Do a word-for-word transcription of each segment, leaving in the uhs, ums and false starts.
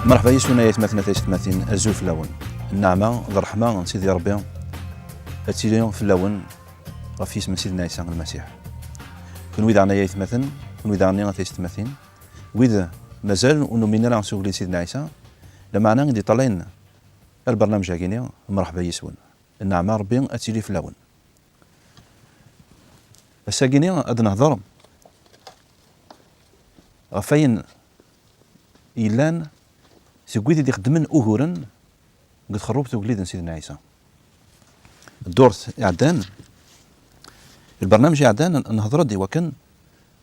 Merḥba yes-wen ay atmaten, a taysetmatin, azul fell-awen. Nneɛma d ṛṛeḥma n Sidi Ṛebbi ad tili fell-awen ɣef yisem n Sidna Ɛisa Lmasiḥ. Kunwi daɣen ay atmaten, kunwi daɣen a taysetmatin, wid mazal ur numin ara s ugellid Sidna Ɛisa, lameɛna i d-iṭalayen ar lbernamej-agi-ni, merḥba yes-wen. Nneɛma Ṛebbi ad tili fell-awen. Ass-agi-ni ad nehder ɣef wayen yellan seg wid i d-ixeddmen uguren deg txerrubt ugellid n Sidna Ɛisa. Ddurt iɛeddan, lbernamej iɛeddan, nehder-d i wakken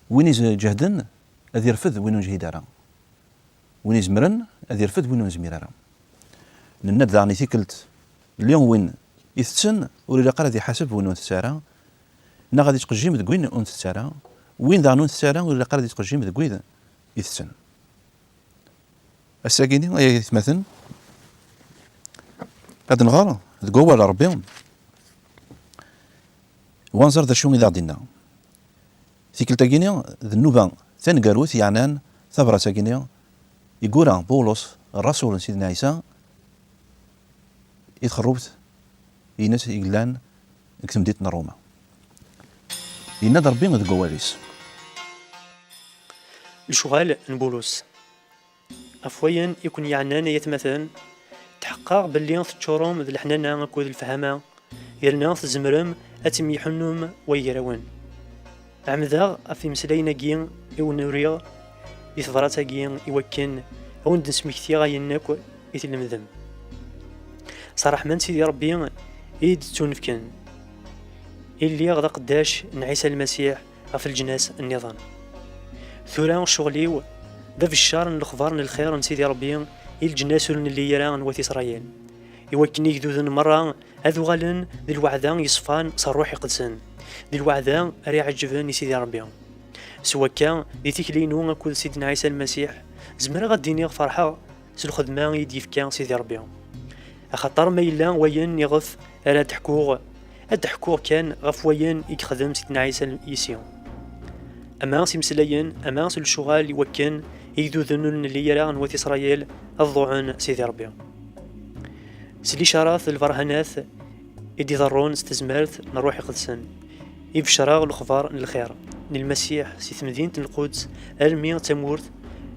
win iǧehden ad irfed win ur neǧhid ara. Win izemren ad irfed win ur nezmir ara. Nenna-d daɣen i tikkelt-nni, win itetten ur ilaq ara ad iḥaseb win ur ntett ara, neɣ ad ittqejjim deg win ur ntett ara, win daɣen ur ntett ara ur ilaq ara ad ittqejjim deg wid itetten. Ass-agi-ni, ay atmaten, ad nɣer deg wawal n Ṛebbi, wanẓer d acu i d aɣ-d-inna. Tikkelt-agi-ni d nnuba taneggarut yeɛnan tabrat-agi-ni i yura Pawulos, ṛṛasul n Sidna Ɛisa, i txerrubt-ines i yellan deg temdint n Ṛuma. Yenna-d Ṛebbi deg wawal-is. Lecɣal n Bulus. Ɣef wayen i ken-yeɛnan, ay atmaten, tḥeqqeɣ belli teččurem d leḥnana akked lefhama, yerna tzemrem ad temyeḥunnum way gar-awen. Ɛemdeɣ ɣef imeslayen-agi i wen-uriɣ di tebrat-agi i wakken a wen-d-nesmekti ayen akk i tlemdem. S ṛṛeḥma n Sidi Ṛebbi i d-ttunefken, i lliɣ d aqeddac n Ɛisa Lmasiḥ ɣef leǧnas nniḍen. Tura ccɣel-iw d abeccer n lexbar n lxir n Sidi Ṛebbi i leǧnas ur nelli ara n wat Isṛayil, i wakken igduden merra ad uɣalen d lweɛda yeṣfan s Ṛṛuḥ Iqedsen, d lweɛda ara iɛeǧben i Sidi Ṛebbi. S wakka, di tikli-inu akked Sidna Ɛisa Lmasiḥ, zemreɣ ad d-iniɣ ferḥeɣ s lxedma i yi-d-yefka Sidi Ṛebbi. Axaṭer ma yella wayen iɣef ara d-ḥkuɣ, ad d-ḥkuɣ kan ɣef wayen i yexdem Sidna Ɛisa yis-i. Ama s imeslayen, ama s lecɣal, i wakken igduden ur nelli ara n wat Isṛayil ad ḍuɛen Sidi Ṛebbi. S licarat d lberhanat i d-iḍerrun s tezmert n Ṛṛuḥ Iqedsen, i beccreɣ lexbar n lxir n Lmasiḥ si temdint n Lquds armi d tamurt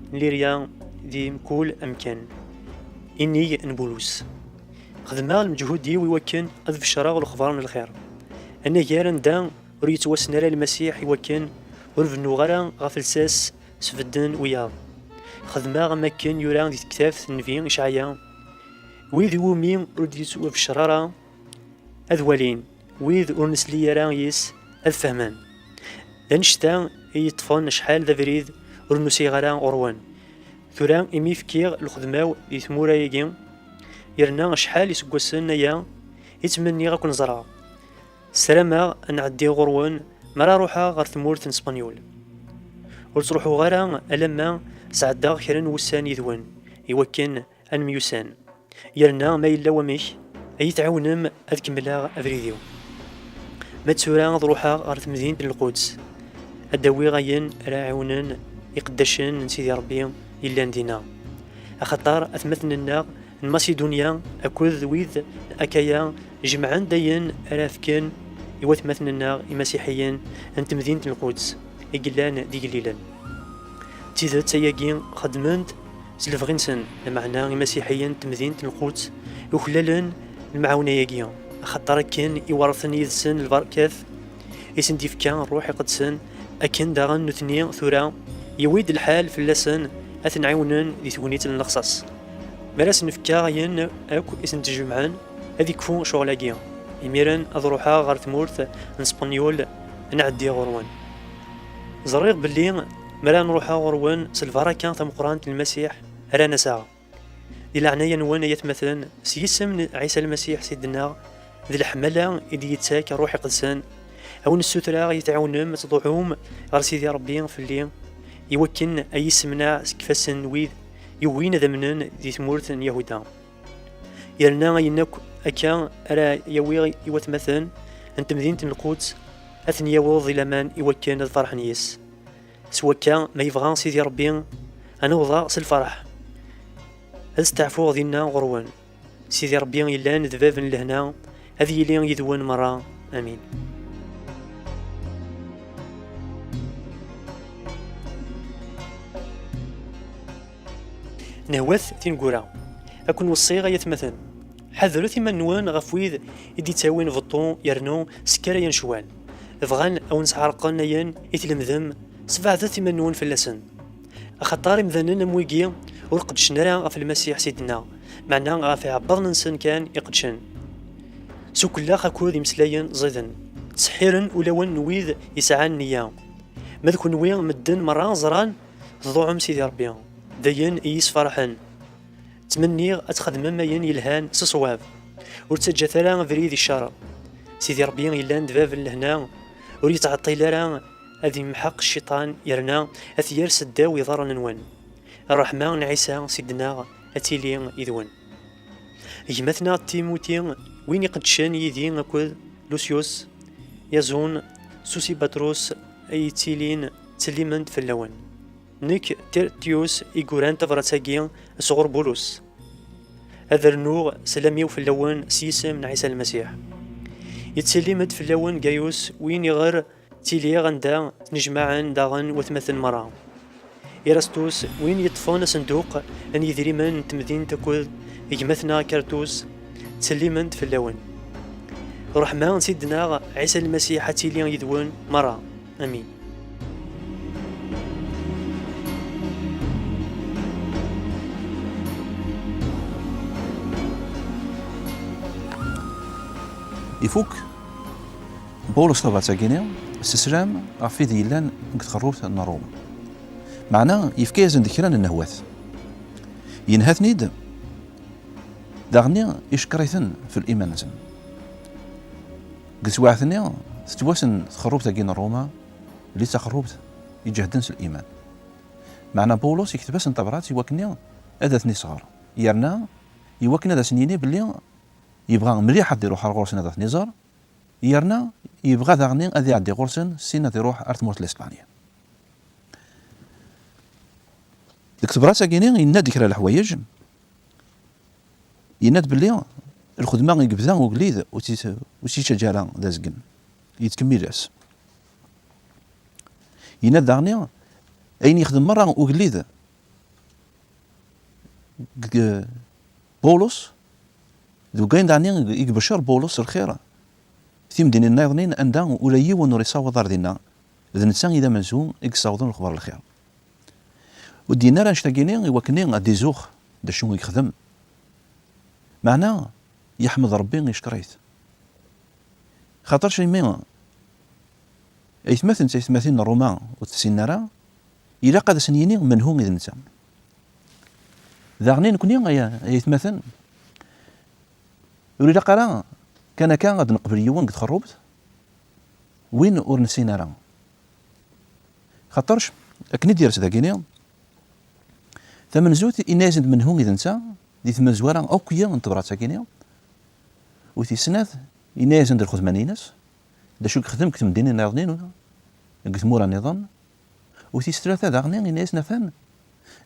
n Lirya di mkul amkan. Inig n Bulus. Xedmeɣ lmeǧhud-iw i wakken ad beccreɣ lexbar n lxir. Anagar anda ur yettwassen ara Lmasiḥ i wakken ur bennuɣ ara ɣef lsas sbedden wiyaḍ. Xedmeɣ am wakken yura di tektabt n Nnbi Icɛaya: Wid iwumi ur d-yettwabeccer ara ad walin, wid ur nesli ara yis ad fehmen. D annect-a i yi-yeṭṭfen acḥal d abrid ur n-usiɣ ara ɣur-wen. Tura imi fkiɣ lxedma-w di tmura-agi, yerna acḥal iseggasen aya i ttmenniɣ ad ken-ẓreɣ. Ssarameɣ ad n-ɛeddiɣ ɣur-wen mi ara ruḥeɣ ɣer tmurt n Spenyul. Ur ttruḥuɣ ara alamma sɛeddaɣ kra n wussan yid-wen, i wakken ad nemyussan. Yerna ma yella wamek, ad yi-tɛawnem ad kemmleɣ abrid-iw. Ma d tura ad ruḥeɣ ɣer temdint n Lquds, ad d-awiɣ ayen ara ɛiwnen iqeddacen n Sidi Ṛebbi yellan dinna. Axaṭer atmaten-nneɣ n Masidunya akked wid n Akaya jemɛen-d ayen ara fken i watmaten-nneɣ imasiḥiyen n temdint n Lquds i yellan d igellilen. D tidet, ayagi xedmen-t s lebɣi-nsen, lameɛna imasiḥiyen n temdint n Lquds uklalen lemɛawna-agi, axaṭer akken i werrten yid-sen lberkat i sen-d-yefka Ṛṛuḥ Iqedsen, akken daɣen nutni tura yewwi-d lḥal fell-asen ad ten-ɛiwnen di tegnit n lexṣaṣ. Mi ara sen-fkeɣ ayen akk i sen-d-jemɛen, ad ikfu ccɣel-agi. Imiren ad ruḥeɣ ɣer tmurt n Spenyul, ad n-ɛeddiɣ ɣur-wen. Ẓriɣ belli mi ara n-ruḥeɣ ɣur-wen s lbaraka tameqqrant n Lmasiḥ ara n-aseɣ. Di leɛnaya-nwen ay atmaten, s yisem n Ɛisa Lmasiḥ Sidna, d leḥmala i d-yettak Ṛṛuḥ Iqedsen, a wen-ssutreɣ ad yi-tɛiwnem ad tḍuɛum ɣer Sidi Ṛebbi fell-i, i wakken ad yi-ssemneɛ seg ifassen n wid yugin ad amnen di tmurt n Yahuda. Yerna ayen akk akka ara yawi i watmaten n temdint n Lquds, ad ten-yaweḍ di laman i wakken ad ferḥen yis. S wakka, ma yebɣa Sidi Ṛebbi, ad n-awḍeɣ s lferḥ. Ad steɛfuɣ dinna ɣur-wen. Sidi Ṛebbi yellan d bab n lehna, ad yili yid-wen merra. Amin. Nehwat tineggura. Ad ken-weṣṣiɣ, ay atmaten, ḥadret iman-nwen ɣef wid i d-ittawin beṭṭu yernu sskarayen ccwal. Bɣan a wen-sɛerqen ayen i tlemdem, sbeɛdet iman-nwen fell-asen. Axaṭer imdanen am wigi ur qeddcen ara ɣef Lmasiḥ Sidna, meɛna ɣef iɛebbaḍen-nsen kan i qeddcen. S ukellex akked imeslayen ẓiden, ttseḥḥiren ulawen n wid yesɛan nniya. Ma d kenwi, medden merra ẓran tḍuɛem Sidi Ṛebbi, d ayen i yi-sferḥen. Ttmenniɣ ad txedmem ayen yelhan s ṣṣwab. Ur ttaǧǧat ara abrid i ccer. Sidi Ṛebbi yellan d bab n lehna, ur yettɛeṭṭil ara ad imḥeq cciṭan, yerna ad t-yers ddaw iḍarren-nwen. Ṛṛeḥma n Ɛisa Sidna ad tili yid-wen. Gma-tneɣ Timuti, win iqeddcen yid-i akked Lusyus, Yaẓun, Susibatrus, ay yettilin ttsellimen-d fell-awen. Nekk, Tertius, i yuran tabṛat-agi sɣur Bulus. Ad rnuɣ sslam-iw fell-awen s yisem n Ɛisa Lmasiḥ. Yettsellim-d fell-awen Gayus, win iɣer ttiliɣ anda ttnejmaɛen daɣen watmaten merra. Irastus, win yeṭṭfen asenduq n yidrimen n temdint akked gma-tneɣ Kartus, ttsellimen-d fell-awen. Ṛṛeḥma n Sidna Ɛisa Lmasiḥ ad tili yid-wen merra. Amin. Ifuk Bawlus tabrat-agi-nni s sslam ɣef wid yellan deg txerrubt n Ṛum. Meɛna yefka-yasen-d kra n nnehwat. Yenha-ten-id, daɣen icekkeṛ-iten f liman-nsen. Deg teswiɛt-nni, tettwassen txerrubt-agi n Ṛuma, belli d taxerrubt iǧehden s liman. Meɛna Bawlus yekteb-asen tabrat i wakken ad ten-isɣer, yerna i wakken ad asen-yini belli yebɣa mliḥ ad iruḥ ar ɣur-sen ad ten-iẓer, yerna yebɣa daɣen ad iɛeddi ɣur-sen sin ad iruḥ ar tmurt n Lispanya. Deg tebrat-agi-nni, yenna-d kra leḥwayeǧ. Yenna-d belli lxedma i yebda ugellid ur tt-, ur tt-yettaǧǧa ara d azgen, yettkemmil-as. Yenna-d daɣen ayen yexdem merra ugellid deg Bawlus, d wayen daɣen i ibeccer Bawlus s lxir timdinin nniḍen anda ula yiwen ur isaweḍ ar dinna, d netta i d amenzu i yessawḍen lexbar n lxir. Ur d-yenni ara annect-agi-nni i wakken ad d-izux d acu i yexdem. Meɛna yeḥmed Ṛebbi, yeckeṛ-it. Xaṭerc imi aytmaten d taytmatin n Ṛuma ur t-ssinen ara, ilaq ad asen-yini menhu i d netta. Daɣen i nekni, ay, ay aytmaten, ur ilaq ara kan akka ad neqbel yiwen deg txerrubt win ur nessin ara. Xaṭerc, akken i d-yers dagini, tamenzut, inna-yasen-d menhu i d netta, di tmezwara akk-ya n tebrat-agi-nni. U tis snat, inna-yasen-d lxedma-ines, d acu i yexdem deg temdinin nniḍen, deg tmura nniḍen. U tis tlata daɣen, inna-yasen, atan,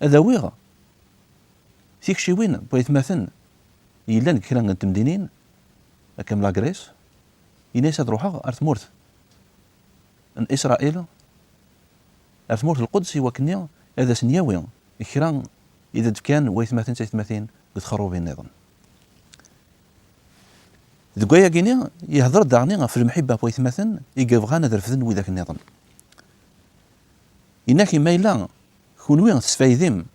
ad awiɣ tikciwin n waytmaten yellan deg kra n temdinin, akka am la Grèce, ini-as ad ruḥeɣ ar tmurt n Isṛayil, ar tmurt n Lquds, i wakken ad asen-yawi kra i d-fkan waytmaten d taytmatin deg txerrubin nniḍen. Deg wayagi-nni, yehder-d daɣen ɣef lemḥibba n waytmaten i yebɣan ad refden widak nniḍen. Inak, ma yella kunwi tesfaydim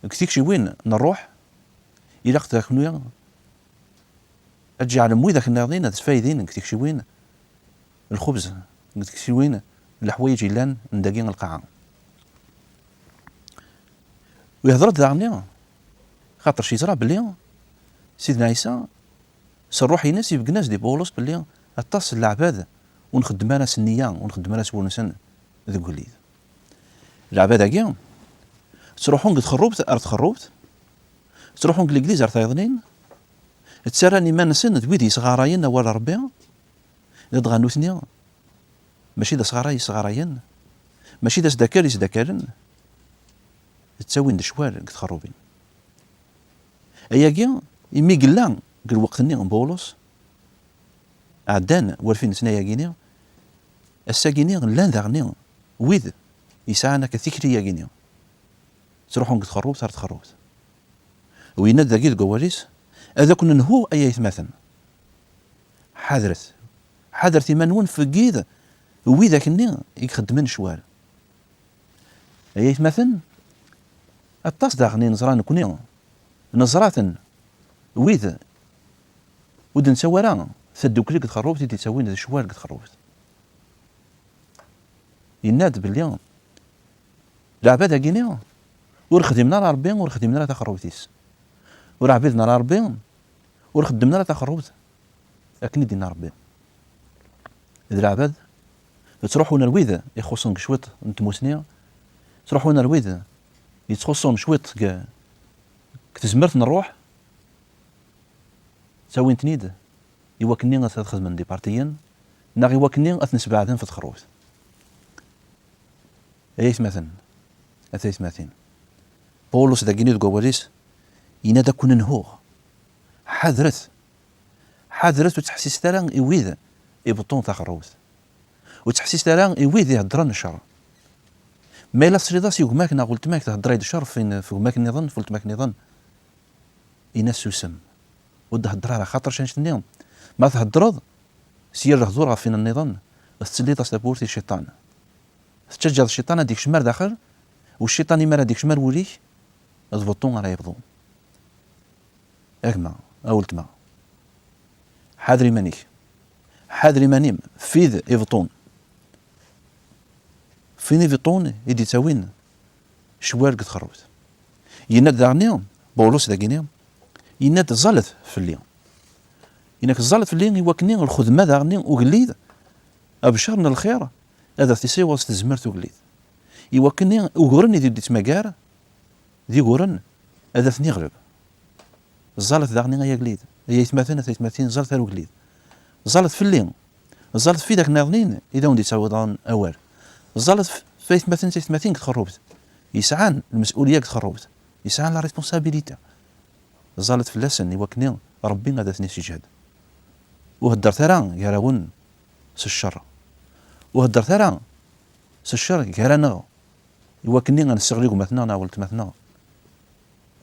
deg tikciwin n ṛṛuḥ, ilaq daɣ kunwi ad tjeɛlem widak nniḍen ad sfaydin deg tikciwin n lxubz, deg tikciwin n leḥwayeǧ yellan n dagi lqaɛa. U yehder-d daɣen, xaṭerc yeẓra belli Sidna Ɛisa s ṛṛuḥ-ines ibeggen-as-d i Bawlus belli aṭas n leɛbad ur nxeddem ara s nniya, ur nxeddem ara s wul-nsen deg ugellid. Leɛbad-agi ttruḥun deg txerrubt ar txerrubt, ttruḥun deg legliz ar tayeḍnin, ttarran iman-nsen d wid yesɣarayen awal n Ṛebbi, ladɣa nutni mačči d asɣaray i sɣarayen, mačči d asdakkal i sdakkalen. ttawin-d ccwal deg txerrubin. Ayagi, imi yella deg lweqt-nni n Bawlus, ɛeddan walfin n sna-yagi-ni, ass-agi-ni llan daɣen wid yesɛan akka tikli-yagi-ni, ttruḥun deg txerrubt ar txerrubt. U yenna-d dagi deg wawal-is: "Ad akun-nhu ay aytmaten. Ḥadret, ḥadret iman-nwen fegid widak-nni i ixeddmen ccwal." Ay aytmaten, aṭas daɣen i neẓra nekni, neẓra-ten wid ur d-nettawi ara tadukli deg txerrubt i d-ittawin d ccwal deg txerrubt. Yenna-d belli leɛbad-agi-ni ur xdimen ara Ṛebbi, ur xdimen ara taxerrubt-is. Ur ɛbiden ara Ṛebbi, ur xeddmen ara taxerrubt akken i d-yenna Ṛebbi. D leɛbad, ttruḥun ar wid ixuṣṣen deg cwiṭ n tmusni, ttruḥun ar wid yettxuṣṣun cwiṭ deg, deg tezmert n ṛṛuḥ, ttawin-ten-id i wakken-nni ad xedmen d ipartiyen, neɣ i wakken-nni ad ten-sbeɛden f txerrubt. Ay aytmaten, a taytmatin, Pawlus dagi-ni deg wawal-is yenna-d: "Ad ken-nhuɣ. Ḥadret, ḥadret ur ttḥessiset ara i wid ibeṭṭun taxerrubt. Ur ttḥessiset ara i wid iheddren ccer. Ma yella tesliḍ-as i gma-k neɣ weltma-k thedder-ak-d ccer f, f gma-k nniḍen, f weltma-k nniḍen, ini-as susem. Ur d-hedder ara, xaṭer canct-nni, ma theddreḍ s yir lehdur ɣef win nniḍen, tettelliḍ-as tawwurt i cciṭan. Tettaǧǧaḍ cciṭan ad d-ikcem ar daxel, u cciṭan imi ara d-ikcem ar wul-ik, d beṭṭu ara yebḍu." A gma, a weltma, ḥader iman-ik. Ḥader iman-im f wid ibeṭṭun. F win ibeṭṭun i d-ittawin ccwal deg txerrubt. Yenna-d daɣen Bawlus dagi-ni, yenna-d: "Ẓẓalet fell-i." Yenna-k: "Ẓẓalet fell-i i wakken lxedma daɣen ugellid, abeccer n lxir, ad t-isiweḍ s tezmert ugellid. I wakken uguren i d-yettmagar d iguren ad ten-iɣleb." Ẓẓalet daɣen ay agellid, ay aytmaten, a taytmatin, ẓẓalet ar ugellid. Ẓẓalet fell-i, ẓẓalet f widak nniḍen i d awen-d-yettawḍen awal. Ẓẓalet f, f aytmaten d taytmatin deg txerrubt. Yesɛan lmes'uliyya deg txerrubt. Yesɛan la responsabilité. Ẓẓalet fell-asen i wakken Ṛebbi ad ten-isseǧhed. Ur heddret ara gar-awen s ccer. Ur heddret ara s ccer gar-aneɣ i wakken ad nesseɣli gma-tneɣ neɣ weltma-tneɣ.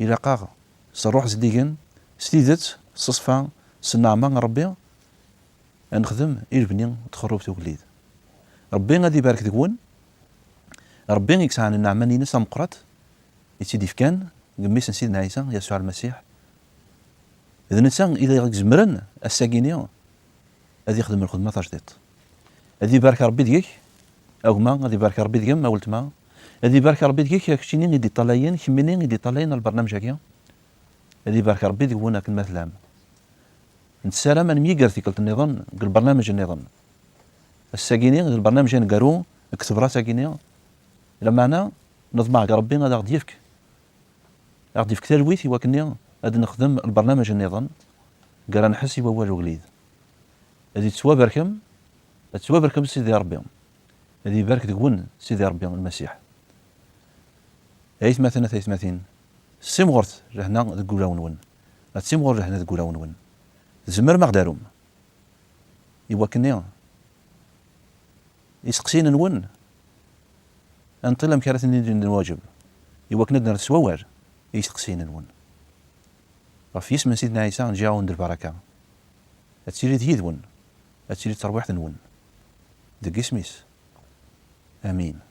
Ilaq-aɣ s ṛṛuḥ zeddigen, s tidet, s ṣṣfa, s nneɛma n Ṛebbi, ad nexdem i lebni n txerrubt ugellid. Ṛebbi ad ibarek deg-wen. Ṛebbi i yesɛan nneɛma-ines tameqqrant, i tt-id-ifkan deg mmi-s n Sidna Ɛisa, Yasuɛ Lmasiḥ. D netta i d izemren ass-agi-ni ad ixdem lxedma tajdiṭ. Ad ibarek Ṛebbi deg-k, a gma, ad ibarek Ṛebbi deg-m, a weltma. Ad ibarek Ṛebbi deg-k, a keččini i d-iṭalayen, kemmini i d-iṭalayen ɣer lbernamej-agi. Ad ibarek Ṛebbi deg-wen akken ma tellam. Nessaram ad nemyiger tikkelt nniḍen deg lbernamej nniḍen. Ass-agi-ni, deg lbernamej aneggaru, deg tebrat-agi-ni, lameɛna neḍmeɛ deg Ṛebbi ad aɣ-d-yefk, ad aɣ-d-yefk talwit i wakken ad nexdem lbernamej nniḍen, deg ara nḥess i wawal ugellid. Ad yettwabarkem, ad tettwabarkem Sidi Ṛebbi, ad ibarek deg-wen Sidi Ṛebbi Lmasiḥ. Ay atmaten, a taytmatin, ssimɣuret lehna deg wulawen-nwen, ad timɣur lehna deg wulawen-nwen. Tzemrem ad aɣ-d-arum i wakken iseqsiyen-nwen, ad nṭil amek ara ten-id-nwaǧeb, i wakken ad nerr s wawal i yiseqsiyen-nwen. Ɣef yisem n Sidna Ɛisa, nǧiɣ-awen-d lbaraka. Ad tili d yid-wen, ad tili d terwiḥt-nwen. Deg yisem-is. Amin.